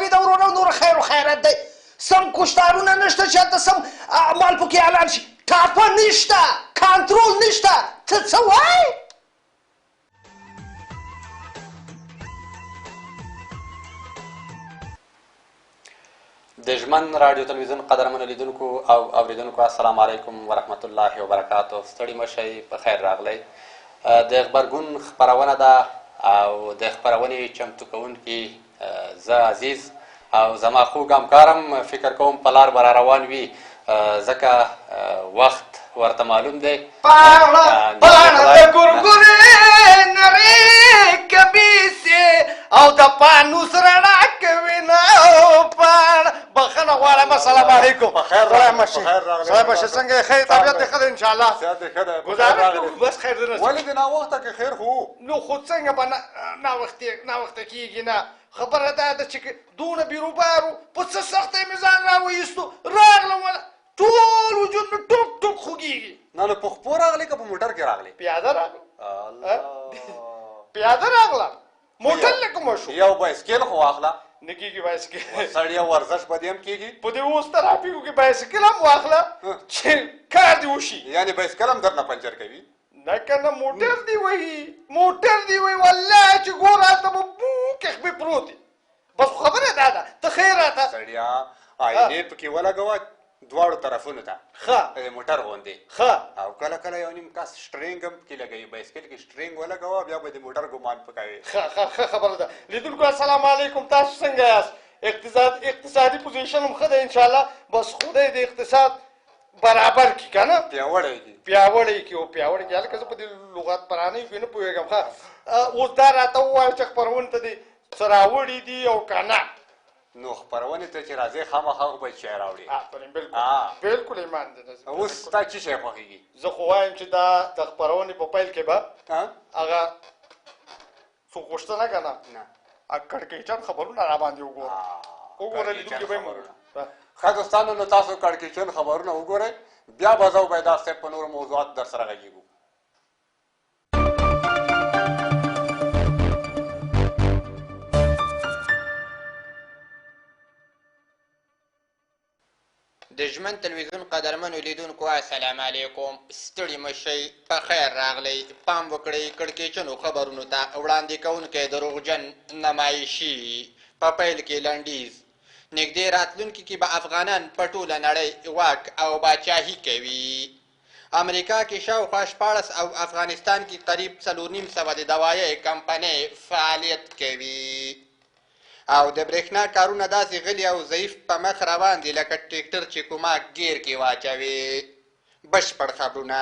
شوې ده وروره، نور خیر و خیرت دی. سم کشتارونه نشته چې هلته سم مال پکې حلال شي، ټاپه نشته، کنټرول نشته، ته څه وایې؟ د ژمن راډیو تلویزیون قدرمنو لیدونکو او اوریدونکو، السلام علیکم ورحمت الله وبرکاتو. ستړي مه شئ، په خیر راغلی. د غبرګون خپرونه ده او د خپرونې چمتو کوونکي زه عزیز او زما خوږ همکارم فکر کوم په لار به را روان وي، ځکه وخت ورته معلوم دی. پاڼه پاڼه د ګورګورې نرۍ کمیسې او د پانوس رڼا کوي نه پاڼه. بخښنه غواړم. السلام علیکم. په خیر راغلې، په خیر راغلې. سلام شه، څنګه یې؟ خیر، طبیعت دې ښه دی انشاءالله؟ صحت دې ښه دی؟ ګزاره کوو، بس خیر دی. ولې دې ناوخته کې؟ خیر خو؟ نو خو څنګه به ناوخته کېږي؟ نه، خبره دا ده چې دونه بیروبار و، په څه سختۍ مې ځان راوایستو، راغلم، ولا ټول وجود مې ټوک ټوک خوږېږي. نه نو په خپو راغلې که په موټر کې راغلې؟ پیاده راغلم، پیاده راغلم، موټر له کومه شو؟ یو بایسکل خو واخله. نه کېږي بایسکل. سړیه، ورزش به دې هم کېږي. په دې اوس ترافیکو کې بایسکل هم واخله چې کار دې وشي؟ یعنې بایسکل هم درنه پنجر کوي؟ نه که نه، موټر دی وهي، موټر دی وهي. والله چې ګوره هلته به بو کې خپې پروت دی. بس خبره دا ده، ته خیر راته. سړیا، آینې پکې ولګوه دواړو طرفونو ته. ښه. د موټر غوندې. ښه. او کله کله یو نیم کس سټرینګ هم پکې لګوي، بایسکل کې سټرینګ ولګوه، بیا به د موټر ګمان پکوي. ښه ښه ښه خبره ده. لیدونکو السلام علیکم، تاسو څنګه یاست؟ اقتصادي پوزیشن هم ښه دی انشاءالله. بس خدای دې اقتصاد برابر کړي که نه، پیاوړی کړي، پیاوړی کړي او پیاوړی کړي. هلکه زه په دې لغت پرانۍ کې نه پوهېږم. ښه، اوس دا راته ووایه چې خپرونې ته دې څه راوړي دي او که نه؟ نو خپرونې ته چې راځې، خامخا خو به چای راوړې. آفرین، بالکل بالکل، ایمان دې نصیب. اوس ستا څه شی خوښېږي؟ زه خو وایم چې دا د خپرونې په پیل کې به هغه څوک غوښتنه که نه، کړکېچن خبرونه را باندې وګوره، وګوره لیدونکي به یې. ښه دوستانو، نو تاسو کړکېچن خبرونه وګورئ، بیا به زه عبیدار صاحب په نورو موضوعاتو در سره غږېږو. د ژمن تلویزیون قدرمنو لیدونکو السلام علیکم، ستړي مه شئ، په خیر راغلئ. پام وکړئ کړکېچنو خبرونو ته، وړاندې کوونکی دروغجن نمایشي. په پیل کې لنډیز: نږدې راتلونکي کې به افغانان په ټوله نړۍ واک او باچاهي کوي. امریکا کې شاوخوا 16 او افغانستان کې قریب 450 د دوایۍ کمپنۍ فعالیت کوي. او د برېښنا کارونه داسې غلي او ضعیف په مخ روان دي لکه ټریکټر چې کومه ګیر کې واچوي. بشپړ خبرونه: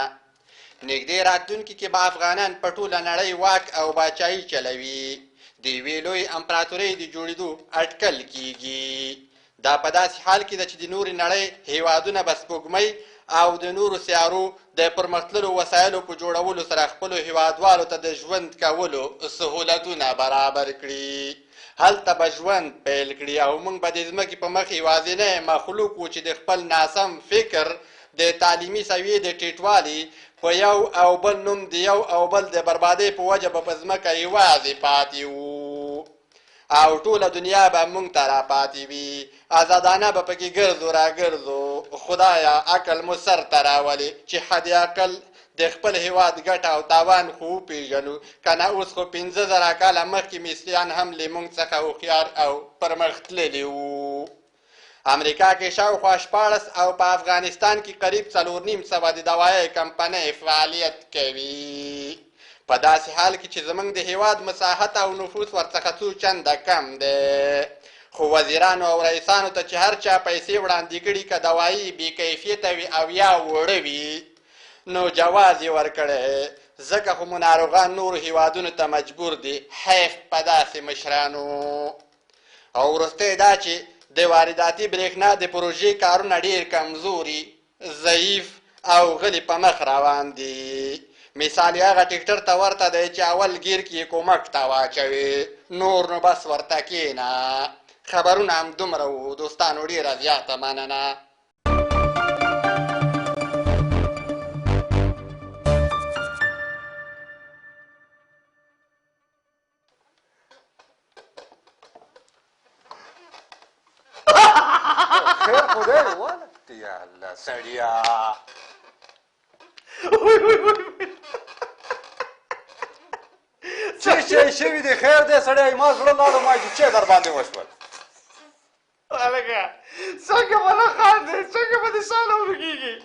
نږدې راتلونکي کې به افغانان په ټوله نړۍ واک او باچایي چلوي. د یوې لویې امپراتورۍ د جوړېدو اټکل کیږي. دا په داسې حال کې ده چې د نورې نړۍ هیوادونه به سپوږمۍ او د نورو سیارو د پرمختللو وسایلو په جوړولو سره خپلو هیوادوالو ته د ژوند کولو سهولتونه برابر کړي، هلته به ژوند پیل کړي او موږ به د ځمکې په مخ یوازینی مخلوق وو چې د خپل ناسم فکر، د تعلیمي سویې د ټیټوالي، په یو او بل نوم د یو او بل د بربادۍ په وجه به په ځمکه یوازې پاتې وو او ټوله دنیا به مونږ ته را پاتې وي، ازادانه به پکې ګرځو راګرځو. خدایه، عقل مو سر ته راولې چې حد اقل د خپل هیواد ګټه او تاوان خو وپېژنو، که نه اوس خو 5000 کاله مخکې مصریان هم له مونږ څخه هوښیار او پرمختللي وو. امریکا کې شاوخوا 16 او په افغانستان کې قریب 450 د دوایۍ کمپنۍ فعالیت کوي، په داسې حال کې چې زموږ د هیواد مساحت او نفوس ورڅخه څو چنده کم دی. خو وزیرانو او رئیسانو ته چې هر چا پیسې وړاندې کړي، که دوایي بې کیفیته وي او یا وړه وي، نو جواز یې ورکړی، ځکه خو مو ناروغان نورو هیوادونو ته مجبور دي. حیف په داسې مشرانو. او وروستی دا چې د وارداتي برېښنا د پروژې کارونه ډېر کمزوري، ضعیف او غلي په مخ روان دي. مثال یې هغه ټریکټر ته ورته دی چې اول ګیر کې یې کومک ته واچوې، نور نو بس ورته کېنه. خبرونه همدومره وو دوستانو، ډېره زیاته مننه. خیر خو دی واله یا الله سړیا. وای وای وای. څه شی شوي دی؟ خیر دی سړی، ما زړه لاړو، ما چې چه در باندې وشول. هلکه څنګه به نه خاندې، څنګه به دې ساه نه ورکېږي؟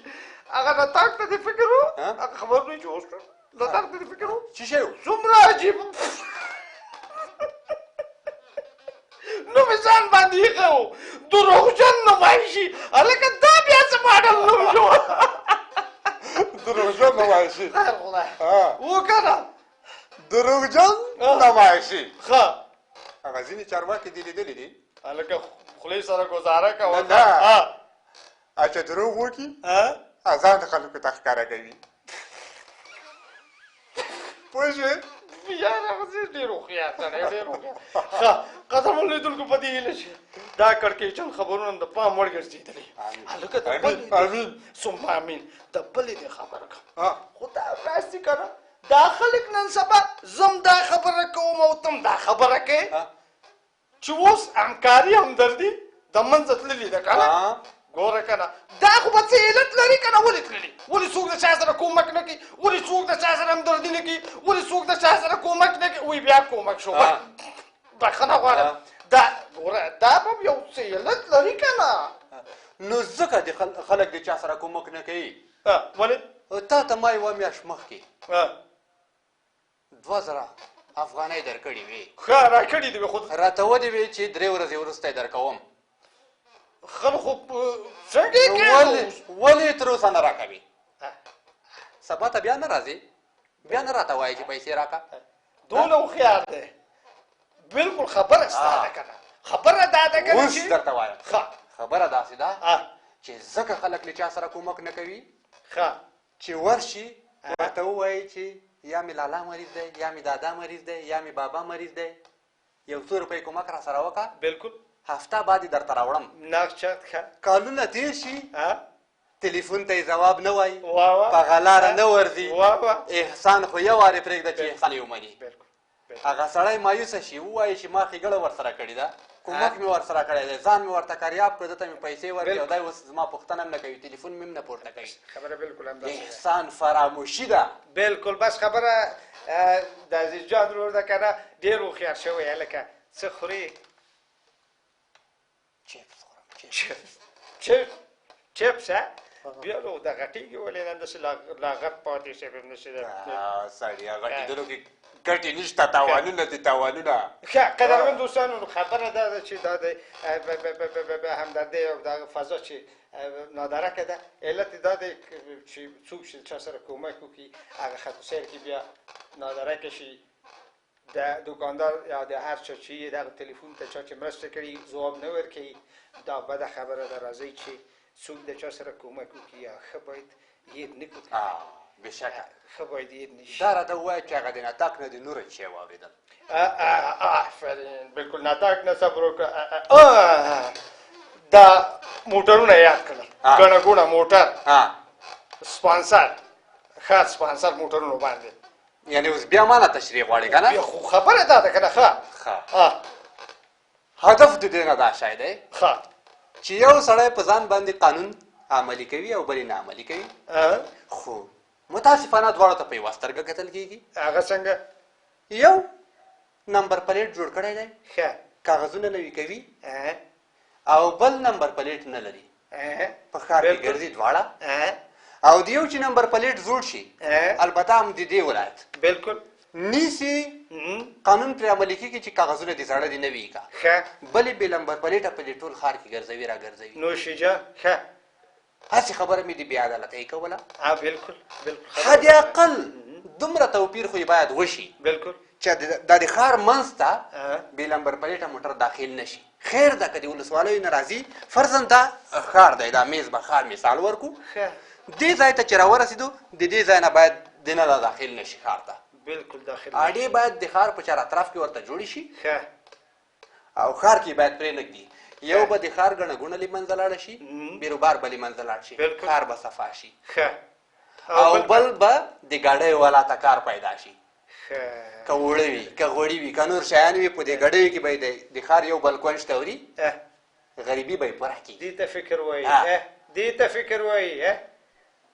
هغه نطاق ته دې فکر و، هغه خبرونه چې وشول، نطاق ته دې فکر و؟ څه شی و؟ څومره عجیب نوم یې ځان باندې ایښی و، دروغجن نمایشي. هلکه دا بیا څه ماډل نوم شو؟ دروغجن نمایشي. خیر خدای و که نه؟ دروغجن نمایشي. ښه، هغه ځینې چارواکي دې لیدلي دي؟ هلکه خولې سره ګزاره کوه. نه، چې دروغ وکړي ځان خلکو ته ښکاره کوي، پوه شوې؟ یار هغه زه ډېر هوښیار سړی، ډېر هوښیار. ښه، قدرمن لیدونکو، په دې هیله چې دا کړکېچن خبرونه هم د پام وړ ګرځېدلي. هلکه د بلې، امین ثم امین، د بلې دې خبر کړم، خو دا داسې که نه دا خلک نن سبا زم دا خبره کوم او تم دا خبره کوې چې اوس همکاري همدردي د منځه تللې ده که نه؟ ګوره که نه، دا خو به څه علت لري که نه؟ ولې تللي؟ ولې څوک د چا سره کومک نه کوي؟ ولې څوک د چا سره همدردي نه کوي؟ ولې څوک د چا سره کومک نه کوي؟ وایي بیا کومک شو، بخښنه غواړم. دا ګوره، دا به یو څه علت لري که نه؟ نو ځکه د خلک د چا سره کومک نه کوي. ولې؟ تا ته ما یوه میاشت مخکې 2000 افغانۍ درکړې وې. ښه، راکړې دي وې، خو راته ودې وې چې 3 ورځې وروسته یې درکوم. ښه، خو څنګه یې کوې؟ ولې تر اوسه نه راکوې؟ سبا ته بیا نه راځې، بیا نه راته وایې چې پیسې راکړه. دونه هوښیار دی. بالکل، خبره ستا ده که نه؟ خبره دا ده که نه؟ اوس درته وایم. ښه، خبره داسې ده چې ځکه خلک له چا سره کومک نه کوي، ښه، چې ورشي ورته ووایي چې یا مې لالا مریض دی، یا مې دادا مریض دی، یا مې بابا مریض دی، یو څو روپۍ کومک را سره وکړه. بالکل. هفته بعد یې درته راوړم. نقشه. ښه، کالونه تېر شي، تلیفون ته یې ځواب نه وایي، وا په هغه لاره نه ورځي. وا وا. احسان خو یو وارې پرېږده چې احسان یې ومني. بالکل. هغه سړی مایوسه شي، ووایي چې ما ښېګړه ورسره کړې ده، کومک مې ورسره کړی دی، ځان مې ورته کریاب کړ، ده ته مې پیسې ورکړې او دی اوس زما پوښتنه هم نه کوي، تلیفون مې هم نه پورته کوي. خبره بالکل همداسې ده. احسان فراموشي ده. بالکل، بس خبره د عزیز جان ورور ده که نه؟ ډېر هوښیار شوی. هلکه څه خورې؟ چپس خورم، چپس. چپس، چپس. ها، بیا نو د غټېږي ولې نن داسې لا غټ پاتې شوی همداسې ده؟ سړیه، غټېدلو کې ګټې نشته، تاوانونه دي، تاوانونه. ښه، قدرمن دوستانو، خبره دا ده چې دا د همدردۍ او دغه فضا چې نادرکه ده، علت یې دا دی چې څوک چې چا سره کومک وکړي، هغه خط سیر کې بیا نادرکه شي. د دکاندار یا د هر چا چې دغه تلیفون ته چا چې مرسته کړي ځواب نه ورکوي، دا بده خبره ده. راځئ چې څوک د چا سره کومک وکړي یا ښه باید هېر نه کړو. بېشکه. ښه باید هېر نه شي. دا راته ووایه چې هغه د نطاق نه د نوره څه واورېدل؟ آفرین، بالکل، نطاق نه صبر وکړه. دا موټرونه یاد کړل، ګڼه ګوڼه موټر، سپانسر، ښه، سپانسر موټرونو باندې. یعنی اوس بیا ما نه تشریح غواړې که نه؟ خو خبره دا ده که نه؟ ښه. ښه، هدف د دې نه دا شی دی، ښه، چې یو سړی په ځان باندې قانون عملي کوي او بل یې نه عملي کوي، خو متاسفانه دواړو ته په یوه سترګه کتل کېږي. هغه څنګه؟ یو نمبر پلیټ جوړ کړی دی، ښه، کاغذونه نوي کوي، او بل نمبر پلیټ نه لري، په ښار کې ګرځي دواړه، او د یو چې نمبر پلیټ جوړ شي، البته هم د دې ولایت، بالکل، نیسي، قانون پرې عملي کېږي چې کاغذونه دې زاړه دي، نوي یې کا. ښه. بلې بې نمبر پلیټه په دې ټول ښار کې ګرځوي را ګرځوي. نوش جان. ښه. هسې خبره مې د بې عدالتۍ کوله. بالکل بالکل. حد اقل دومره توپیر خو یې باید وشي، بالکل، چې دا د ښار منځ ته بې لمبر پلیټه موټر داخل نه شي. خیر ده که د ولسوالیو نه راځي، فرضاً دا ښار دی، دا میز به ښار مثال ورکو، دې ځای ته چې راورسېدو، د دې ځای نه باید دننه داخل نه شي ښار ته. بالکل، داخل اډې باید د ښار په چار اطراف کې ورته جوړې شي. ښه. او ښار کې باید پرې نه ږدي. یو به د ښار ګڼه ګوڼه له منځه لاړه شي، بیروبار به له منځه لاړ شي، ښار به صفا شي. ښه. او بل به د ګاډیو والا ته کار پیدا شي. که اوړه وي، که غوړي وي، که نور شیان وي، په دې ګاډیو کې به یې د ښار یو بل کونج ته وړي. غریبي به یې پوره کېږي. دې ته فکر وایي، دې ته فکر وایي،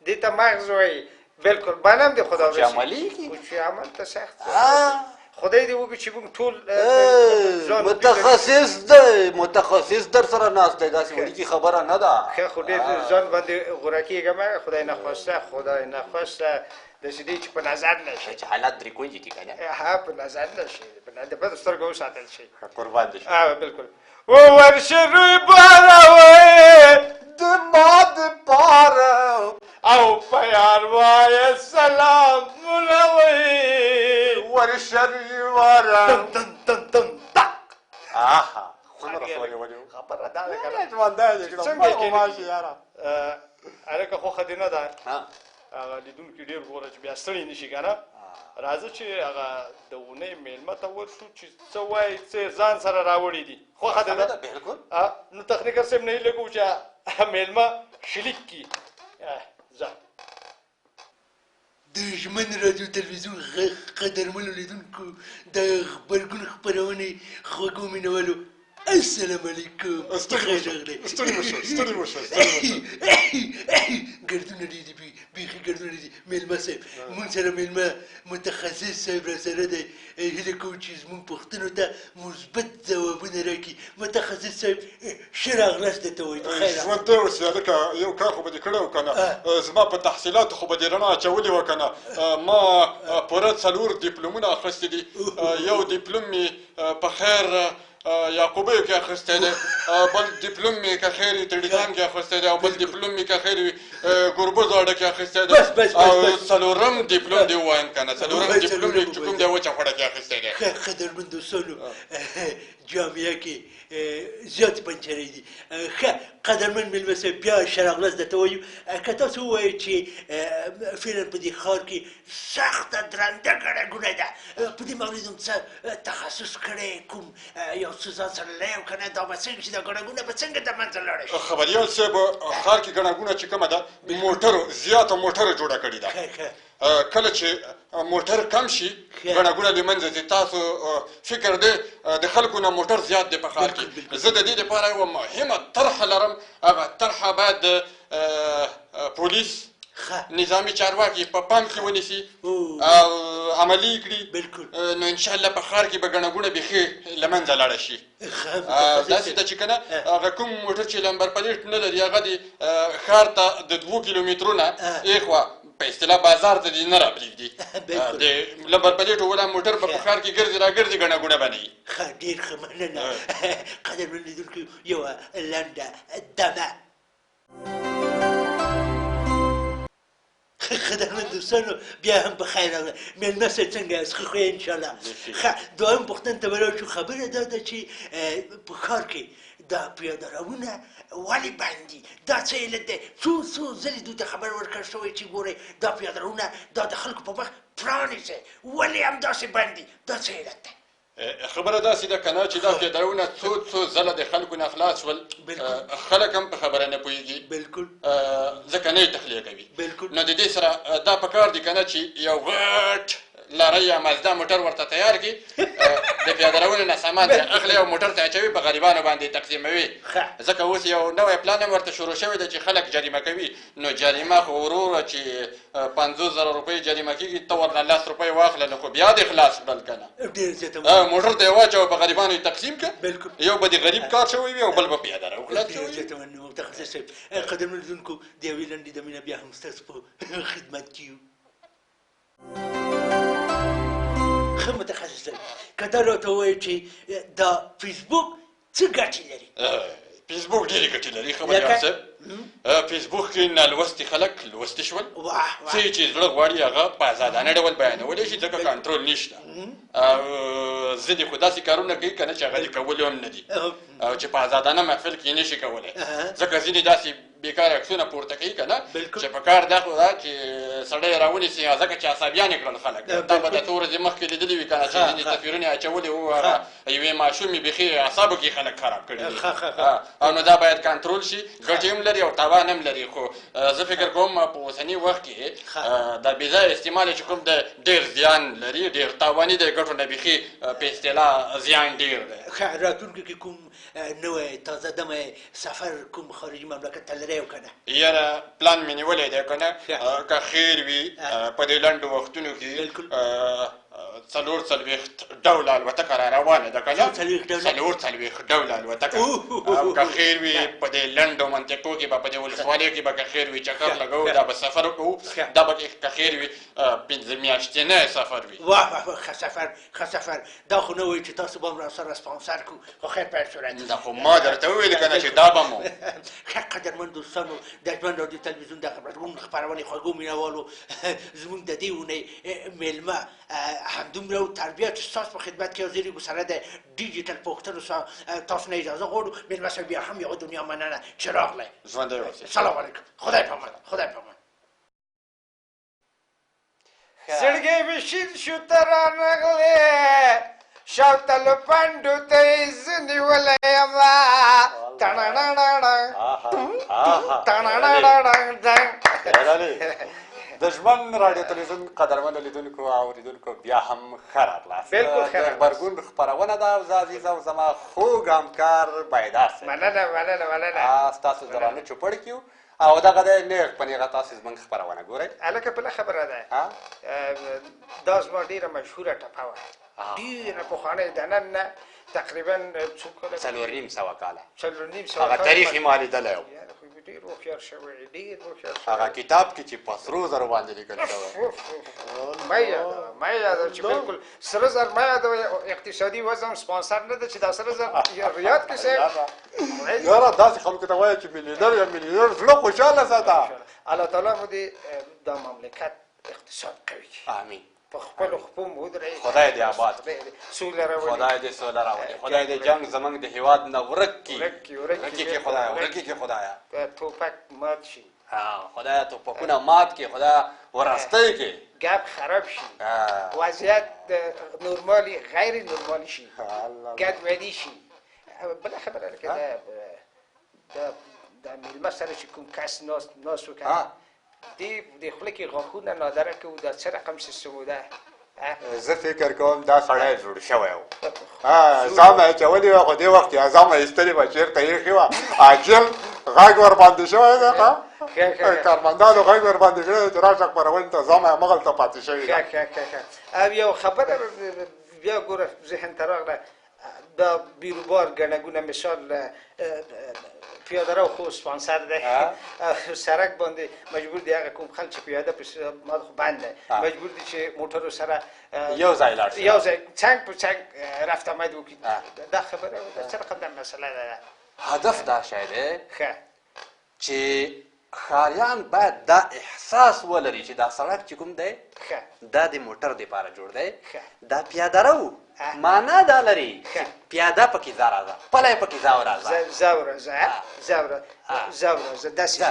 دې ته مغز وایي. بالکل بنم دې خدا چې عملي کېږي، خو چې عمل ته سخت خدای دې وکړي چې موږ ټول متخصص دی، متخصص در سره ناست دی، داسې وړوکې خبره نه ده. ښه خو ډېر ځان باندې غوره کېږم، خدای نخواسته، خدای نخواسته داسې دی چې په نظر نه شي، چې حالات درې کونجې دي که نه، ها په نظر نه شي، د بدو سترګو وساتل شي. قربان دې شم. بالکل. ورشه روی باروي د ما د پاره او په یار وایه سلام مولوي. ورشه روی باره تن تن تن تک. آها څومره سوري ولې خبره دا ده که نه ژوندی دې کړم، څنګه یې غوماشې یاره. هلکه خوښه دې نه ده، هغه لیدونکي ډېر ګوره چې بیا ستړي نه شي که نه. راځه چې هغه د اونۍ مېلمه ته ورشو چې څه وایي، څه یې ځان سره راوړي دي. خوښه دې ده؟ بالکل. نو تخنیکر صاحب نه هیله کوو چې مېلمه شلیک کړي. ځه. د ژمن راډیو تلویزیون قدرمنو لیدونکو، د غبرګون خپرونې خوږو مینهوالو، السلام علیکم. ستړي مه شئ، ستړي مه شئ، ستړي مه شئ، ستړي مه شئ. ګردونه ډېر دي، بیخي ګردونه دي. مېلمه صاحب، موږ سره مېلمه متخصص صاحب را سره دی، هیله کوو چې زموږ پوښتنو ته مثبت ځوابونه راکړي. متخصص صاحب، ښه راغلاست درته وایي. په خیر. ژوندی اوسې هلکه، یو کار خو به دې کړی و که نه، زما په تحصیلاتو خو به دې رڼا اچولې وه که نه. ما پوره 4 دیپلومونه اخیستي دي. یو دیپلوم مې په خیر یعقوبیو کې اخیستی دی، بل دیپلوم مې که خیر وي تړیتان کې اخیستی دی، او بل دیپلوم مې که خیر وي ګربزو اډه کې اخیستی دی، او څلورم دیپلوم دې ووایم که نه، څلورم دیپلوم مې چې کوم دی وچه خوړه کې اخیستی دی. ښه قدرمن دوستانو، جامعه کې زیاتې پنچرې دي. ښه قدرمن مېلمه صاحب، بیا ښه راغلاست درته وایو. که تاسو ووایئ چې فعلا په دې ښار کې سخته درنده ګڼه ګوڼه ده، په دې مورد هم څه تخصص کړی، کوم یو څه ځان سره لرئ او که نه، دا به څنګه چې دا ګڼه ګوڼه به څنګه د منځه لاړه شي؟ خبریال صاحب، ښار کې ګڼه ګوڼه چې کومه ده، موټرو زیاتو موټرو جوړه کړې ده. کله چې موټر کم شي ګڼه ګوڼه له منځه ځي. تاسو فکر دی د خلکو نه موټر زیات دی په ښار کې. زه د دې لپاره یوه مهمه طرحه لرم، هغه طرحه باید پولیس، نظامي چارواکي په پام کې ونیسي او عملي یې کړي. نو انشاءالله په ښار کې به ګڼه ګوڼه بیخي له منځه لاړه شي. داسې ده چې که نه هغه کوم موټر چې لمبر پلیټ نه لري، هغه دې ښار ته د 2 کیلومترو نه اخوا په اصطلاح بازار ته دې نه راپرېږدي. د لمبر پلیټو ولا موټر به په ښار کې ګرځي راګرځي، ګڼه ګوڼه به نه وي. ښه، ډېر ښه، مننه. قدرمن لیدونکو، یوه لنډه دمه. قدرمن دوستانو، بیا هم په خیر راغلی. مېلمه صاحب څنګه یاست؟ ښه خو یې انشاءالله. ښه، دویم پوښتنې ته به لاړ شو. خبره دا ده چې په ښار کې دا پیاده روونه ولې بند دي؟ دا څه علت دی؟ څو څو ځلې دوی ته خبر ورکړ شوی چې ګورئ دا پیاده روونه دا د خلکو په مخ پرانیزئ، ولې همداسې بند دي؟ دا څه علت دی؟ خبره داسې ده که نه چې دا پیاده څو څو ځله د خلکو نه خلاص شول، خلک هم په خبره نه پوهېږي، ځکه نه یې تخلیه کوي. نو د دې سره دا په کار دی که نه چې یو غټ لارۍ یا مازدا موټر ورته تیار کړي، د پیاده رونې نه سامان ترې اخلي او موټر ته اچوي، په غریبانو باندې تقسیموي. ځکه اوس یو نوی پلان هم ورته شروع شوی دی چې خلک جریمه کوي. نو جریمه خو وروره چې 50,000 روپۍ جریمه کېږي، ته ورنه 10 روپۍ واخله، نو خو بیا دې خلاص کړل که نه. موټر ته یې واچوه، په غریبانو یې تقسیم کړه، یو به د غریب کار شوی وي او بل به پیاده رو خلاص شوی وي. متخصص صاحب، قدرمن لیدونکو، د یوې لنډې دمې نه بیا هم ستاسو په خدمت کې یو. ښه متخصص صاحب، که دا راته ووایې چې دا فیسبوک څه ګټې لري؟ فیسبوک ډېرې ګټې لري خبریال صاحب. فیسبوک کې نالوستي خلک لوستي شول، څه یې چې زړه غواړي هغه په ازادانه ډول بیانولی شي، ځکه کنټرول نشته. او ځینې خو داسې کارونه کوي که نه چې هغه دې کولي هم نه دي، او چې په ازادانه محفل کې نه شي کولی، ځکه ځینې داسې بېکاره عکسونه پورته کوي که نه چې په کار دا خو ده چې سړی یې راونیسي، ځکه چې عصبیان یې کړل خلک. تا به د څو ورځې مخکې لیدلي وي که نه چې ځینې تصویرونه یې اچولي وو، هغه یوې ماشومې بیخي اعصابو کې خلک خراب کړي دي. او نو دا باید کنټرول شي. ګټې هم لري او تاوان هم لري، خو زه فکر کوم په اوسني وخت کې دا بې ځایه استعمال چې کوم دی ډېر زیان لري، ډېر تاواني دی، ګټو نه بیخي په اصطلاح زیان ډېر دی. ښه، راتلونکي کې کوم نوی تازه دمی سفر کوم خارجي مملکت ته لرې او که نه؟ یاره پلان مې نیولی دی که نه، که خیر وي په دې لنډو وختونو کې 44 ډوله الوتکه را روانه ده که نه، 44 ډوله الوتکه، او که خیر وي په دې لنډو منطقو کې به، په دې ولسوالیو کې به که خیر وي چکر لګوو، دا به سفر وکړو، دا به که خیر وي 5 میاشتنی سفر وي. واه واه واه، ښه سفر، ښه سفر. دا خو نه وایي چې تاسو به هم راسره سپانسر کړو، خو خیر په هر صورت. دا خو ما درته وویل که نه چې دا به مو. ښه قدرمن دوستانو، د ژوند راډیو تلویزیون د غبرګون خپرونې خوږو مینهوالو، زموږ د دې اونۍ مېلمه همدومره و تربیه چې ستاسو په خدمت کې حاضرېږو. سره د ډیجیټل پوښتنو تاسو نه اجازه غواړو. مېلمه صاحب بیا هم یوه دنیا مننه چې راغلی. ژوندی اوسئ. سلام علیکم، خدای په امان، خدای په امان. زړګی مې شین شو ته رانغلې، شاوته له پنډو ته یې زه نیولی یم. د ژوند راډیو تلویزیون قدرمنو لیدونکو او اورېدونکو بیا هم ښه راغلاست. بالکل ښه راغلاست. غبرګون خپرونه ده او زه عزیز او زما خوږ همکار بیدار صاحب. مننه مننه مننه. ستاسو درانه چوپړ کې یو او دغه دی نېغ په نېغه تاسو زموږ خپرونه ګورئ. هلکه بله خبره ده، دا زما ډېره مشهوره ټپه وه، ډېره پخوانۍ ده، نن نه تقریبا څو کاله، 450 کاله، 450 هغه تاریخ یې ما لیدلی و. ډېر هوښیار شوی، ډېر هوښیار شوی. هغه کتاب کې چې په سرو زرو باندې لیکل شوی. مه یادوه، مه یادوه چې بالکل سره زر مه یادوه. اقتصادي وضع هم سپانسر نه ده چې دا سره زر یاد کړي صاحب. یاره داسې خلکو ته وایه چې میلیونر یا میلیونر زړه خوشحاله ساته. الله تعالی مو دې دا مملکت اقتصاد قوي کړي. آمین. په خپلو خپو مو ودرېږي. خدای دې آباد کړي. سوله راولي. خدای دې سوله راولي. خدای دې جنګ زموږ د هېواد نه ورک کړي. ورک کړي، ورک کړي خدایه، ورک کړي خدایه. توپک مات شي. خدایه توپکونه مات کړي، خدایه ورستۍ کړي. ګپ خراب شي، وضعیت نورمالي غیر نورمالي شي، ګډوډي شي. بله خبره لکه دا د مېلمه سره چې کوم کس ناست وکړه، دې خوله کې غاښونه نادرکه وو، دا څه رقم سیستم و ده؟ زه فکر کوم دا سړی جوړ شوی و، زامه یې اچولې وه، خو دې وخت کې زامه یې ایستلې وه، چېرته ایښې وه، عاجل غږ ورباندې شوی دی، کارمندانو غږ ورباندې کړی چې راشه خپرونې ته، زامه یې همغلته پاتې شوې ده. ښه ښه ښه. او یو خبره بیا ګوره ذهن ته راغله، دا بیروبار ګڼه ګوڼه، مثال پیاده رو خو سپانسر دی، سرک باندې مجبور دی هغه کوم خلک چې پیاده په مال خو بند دی، مجبور دی چې موټرو سره یو ځای لاړ شي، یو ځای څنګ په څنګ رفت آمد وکړي. دا خبره ده، څه رقم دا مسله ده؟ هدف دا شی دی ښه چې ښاریان باید دا احساس ولري چې دا سړک چې کوم دی دا د موټر دپاره جوړ دی، دا پیاده رو معنا دا لري چې پیاده پکې ځه راځه، پلی پکې ځه او راځه، ځه او راځه، ځه او راځه، ځه داسې ځه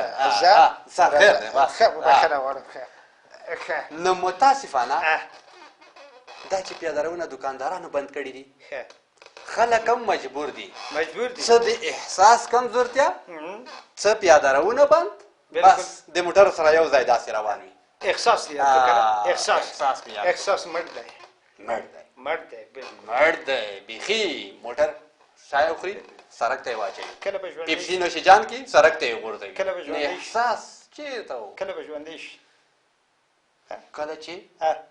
ځه، خیر دی، بس. ښه، بخښنه غواړم. ښه ښه. نو متاسفانه دا چې پیاده رونه دوکاندارانو بند کړي دي، خلک هم مجبور دي، مجبور دي، څه د احساس کمزورتیا، څه پیاده رونه بند، بس د موټر سره یو ځای داسې روان وي. احساس دی کنه، احساس، احساس مړ دی، مړ دی، مړ دی، بالکل مړ دی. بیخي موټر چای وخوري سړک ته یې واچوي، کله به ژوندی پیپسي نوشي جان کې سړک ته یې غورځوي. کله به ژوندی شي؟ احساس چېرته و؟ کله به ژوندی شي؟ کله چې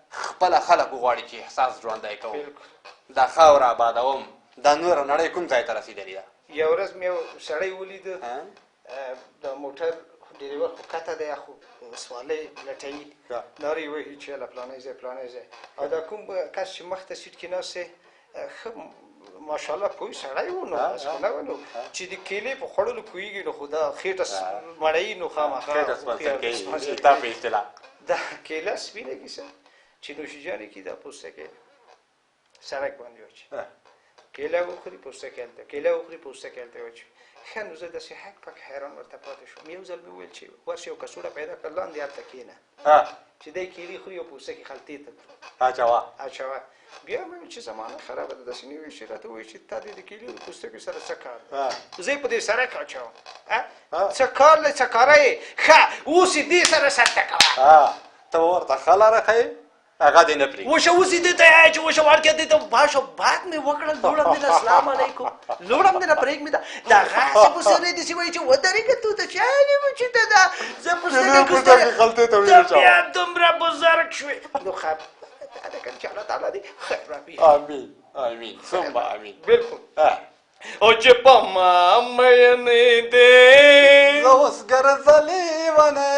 خپله خلک وغواړي چې احساس ژوندی کوم، دا خاوره آبادوم، دا نوره نړۍ کوم ځای ته رسېدلې ده. یو ورځ مې یو سړی ولید، د موټر ډریور خو کته دی، خو سوالۍ لټوي، نارې وهي چې هله پلانی ځای پلانی ځای، او دا کوم کس چې مخته سیټ کې ناست دی، ښه ماشاءالله پوه سړی و، نو داسې خو نه و، نو چې د کیلې په خوړلو پوهېږي، نو خو دا خېټه مړوي، نو خامخا خېټه سپانسر کوي ستا په اصطلاح. دا کیله سپینه کیسه چې نوشیجان یې کړي، دا پوستکی سړک باندې واچوي، کیله وخوري پوستکی هلته، کیله وخوري پوستکی هلته واچوي. ښه، نو زه داسې هک پک حیران ورته پاتې شوم. یو ځل مې وویل چې ورشه یو کڅوړه پیدا کړه، لاندې هلته کښېنه چې دی کیلې خوري او پوستکی خلطې ته اچوه اچوه. بیا مې وویل چې زمانه خرابه ده، داسې نه وي چې راته ووایي چې تا دې د کیلې د پوستکي سره څه کار دی، زه یې په دې سړک اچوم. څه کار له څه کاره یې؟ ښه، اوس یې دې سره سر ټکوه. ته ورته ښه لاره ښیې، هغه دې نه پرېږدي. وشه، اوس یې دې ته وایه چې وشه وړکیه، دې ته باشه، باد مې وکړل، لوړم دې نه، اسلام علیکم، لوړم دې نه، پرېږ مې ده. دا هغسې په سرې داسې وایي چې ودرېږه، تو ته چا نیو چې ته دا زه په سترګه په سترګه خلطې ته وینې ته بیا دومره بزرګ شوې. نو خبره دا ده که چې الله تعالی دې خیر راپېښ. آمین، آمین، ثم آمین. بالکل. او چې په ما مینې دې، زه اوس ګرځلې ونه،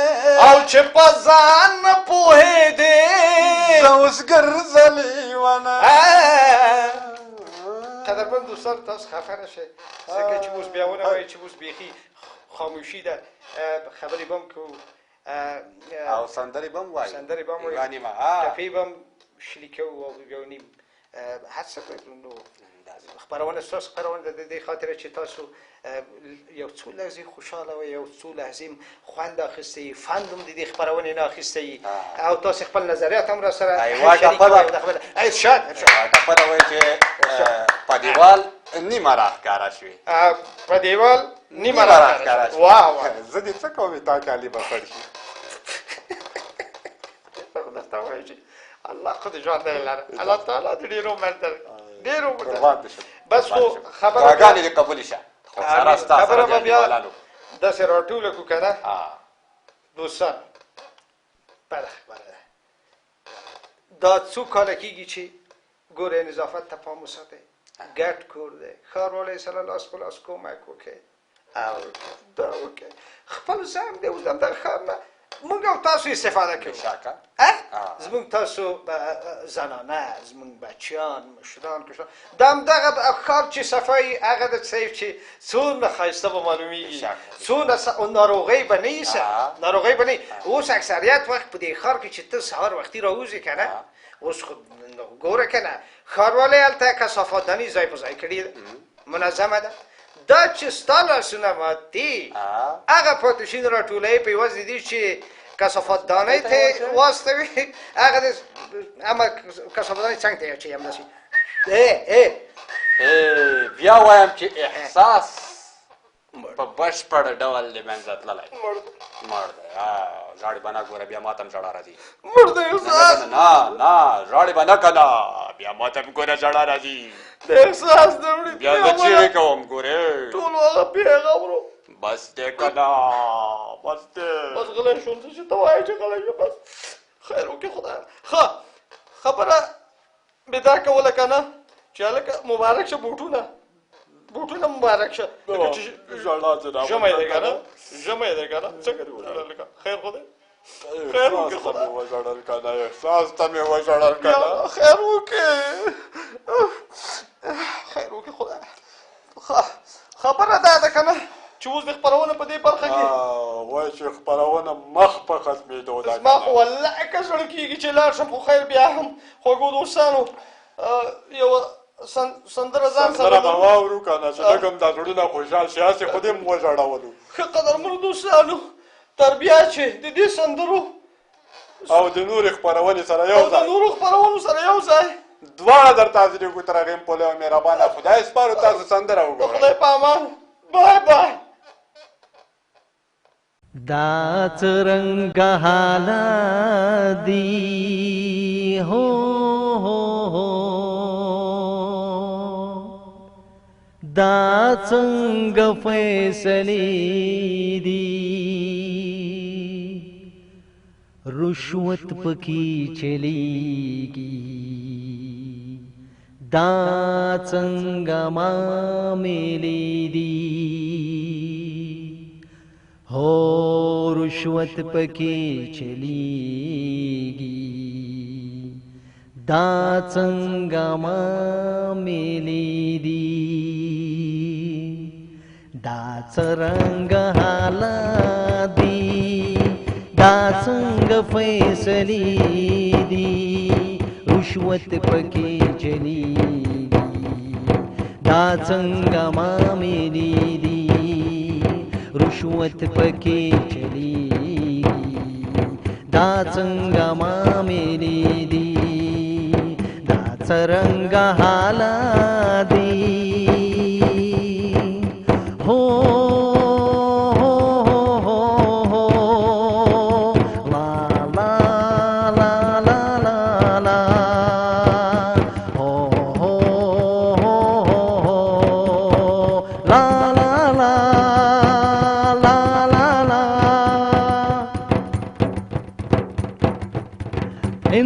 او چې په ځان نه پوهېدې، زه اوس ګرځلې ونه. قدرمن دوستان، تاسو خفه نه شئ، ځکه چې اوس بیا ونه وایي چې اوس بیخي خاموشي ده. خبرې به هم کوو او سندرې به هم وایو، سندرې به هم وایو، ټپې به هم شریکوو او یو نیم هر څه به. نو خپرونه ستاسو خپرونه ده، د دې خاطر چې تاسو یو څو لحظې خوشحاله وئ، یو څو لحظې خوند اخیستی، فند هم د دې خپرونې نه اخیستی، او تاسو خپل نظریات هم را سره شریک کوئ. ارشاد، ارشاد. ټپه ده وایي چې په دیوال نیمه راښکاره شوې، په دیوال نیمه راښکاره شوې. واه واه، زه دې څه کوم، تا کالي به خړ شي. درته وایي چې الله خو دې ژوندی لره، الله تعالی دې ډېر عمر درکړي، ډېر عمر. قربان دې شم. بس خو خبره دعاګانې دې قبولې شه. خو سره ستا خبره به بیا داسې راټوله کړو که نه دوستان. بده خبره ده، دا څو کاله کېږي چې ګورئ، نظافت ته پام وساتئ، ګډ کور دی، ښاروالۍ سره لاس په لاس کومک وکړئ او دا وکړئ، خپل ځان دی. اوس همدغه ښار نه موږ او تاسو استفاده کوو، زموږ تاسو زنانه، زموږ بچیان، مشران، کشران، د همدغه ښار چې صفایي هغه د صحیح چې څومره ښایسته به معلومیږي، څونه ناروغۍ به نه وي، ناروغۍ به نه. اوس اکثریت وخت په دې ښار کې چې ته سهار وختي راوځې که نه، اوس خو ګوره که نه، ښاروالۍ هلته کثافاتداني ځای په ځای کړې ده، منظمه ده. دا چې ستا لاسونه مات دي، هغه پاتې شوني راټولوي، په عوض د دې چې کثافات دانۍ ته واستوي، هغه د اما کثافات دانۍ څنګ ته یې اچوي همداسې. بیا وایم چې احساس په بشپړ ډول له منځه تللی، مړ دی. ژاړې به نه، ګوره بیا ماته هم ژړا راځي. مړ دی احساس. نه نه، ژاړې به نه که نه، بیا ماته هم ګوره ژړا راځي. د احساس د وړي بیا زه چیغې کوم، ګورې ټول هغه پېغورو. بس دی که نه، بس دی، بس غلی شوم. څه چې ته وایې چې غلی شم، بس خیر وکړي خدای. ښه، خبره مې دا کوله که نه چې هلکه مبارک شه، بوټونه، بوټونه مبارک شه. ژړا دې را ژمی دی که نه، ژمی دی که نه، څنګه دې وژړل؟ لکه خیر خو دی، خیر وکړي خدای. وژړل که نه، احساس ته مې وژړل که نه. خیر وکړي، خیر وکړي خدای. خبره دا ده که نه چې اوس د خپرونه په دې برخه کې وایي چې خپرونه مخ په ختمېدو ده. زما خو والله که زړه کېږي چې لاړ شم، خو خیر، بیا هم خوږو دوستانو یوه سندره ځان سره سندره به واورو که نه چې لږ هم دا زړونه خوشحال شي، هسې خو دې هم وژړولو. ښه قدرمنو دوستانو، تر بیا چې د دې سندرو او د نورې خپرونې سره یو ځای، د نورو خپرونو سره یو ځای دواړه درته حاضرېږو، تر هغې هم په لوی مهربانه خدای سپارو. تاسو سندره وګورئ. خدای په امان، بای بای. دا څرنګه حالات دي، هو هو هو، دا څنګه فیصلې دي، رشوت پکې چلیږي، دا څنګه معاملې دي، هو رشوت پکې چلیږي، دا څنګه معاملې دي، دا څرنګه حالات دي، دا څنګه فیصلې دي، رشوت پکې چلیږي، دا څنګه معاملې دي، رشوت پکې چلیږي، دا څنګه معاملې دي، دا څرنګه حالات دي، هو هو.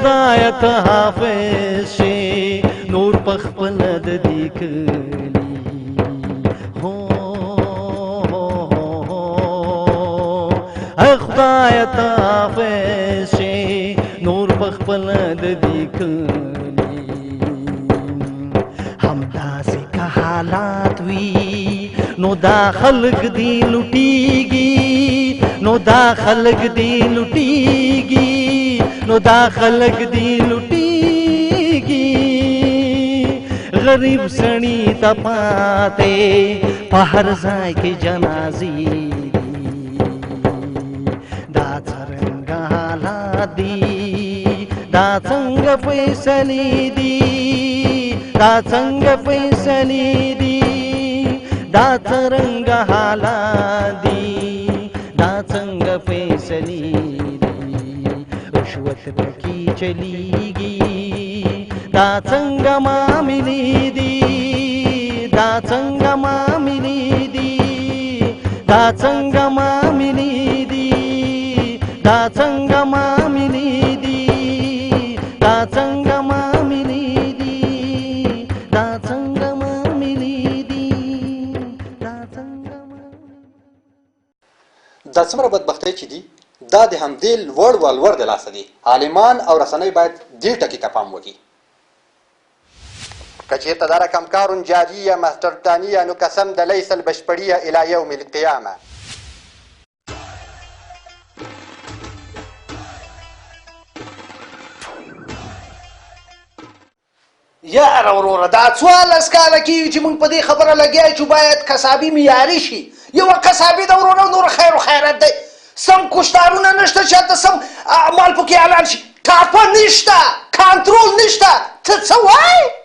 خدایه ته حافظ شې نور په خپله د دې کلي. هو ای خدایه ته حافظ شې نور په خپله د دې کلي. همداسې که حالات وي نو دا خلک دي لوټیږي، نو دا خلک دي لوټیږي، نو دا خلک دي لوټیږي. غریب سړي ته پاتې په هر ځای کې جنازې دي. دا څرنګه حالات دي، دا څنګه فیصلې دي، دا څنګه فیصلې دي، دا څرنګه حالات دي، دا څنګه فیصلې دي، رشوت پکې چلیږي، دا څنګه معاملې دي، دا څنګه معاملې دي، دا څنګه معاملې دي، دا څنګه معاملې دي، دا څنګه معاملې دي، دا څنګه معاملې دي، دا څنګه. دا څومره بدبختۍ چې دي دا د همدې لوړ ولور د لاسه دي. عالمان او رسنۍ باید دې ټکي ته پام وکړي. که چېرته دا رقم کار جاریه مسترتانیه نو قسم د لیس البشپړیه الی یوم القیامه. یاره وروره دا 14 کاله کېږي چې موږ په دې خبره لګیا یو چې باید قصابي معیاري شي. یوه قصابي ده وروره، نور خیر و خیرت دی، سم کشتارونه نشته چې هلته سم مال پکې حلال شي، ټاپه نشته، کنټرول نشته. ته څه وایې؟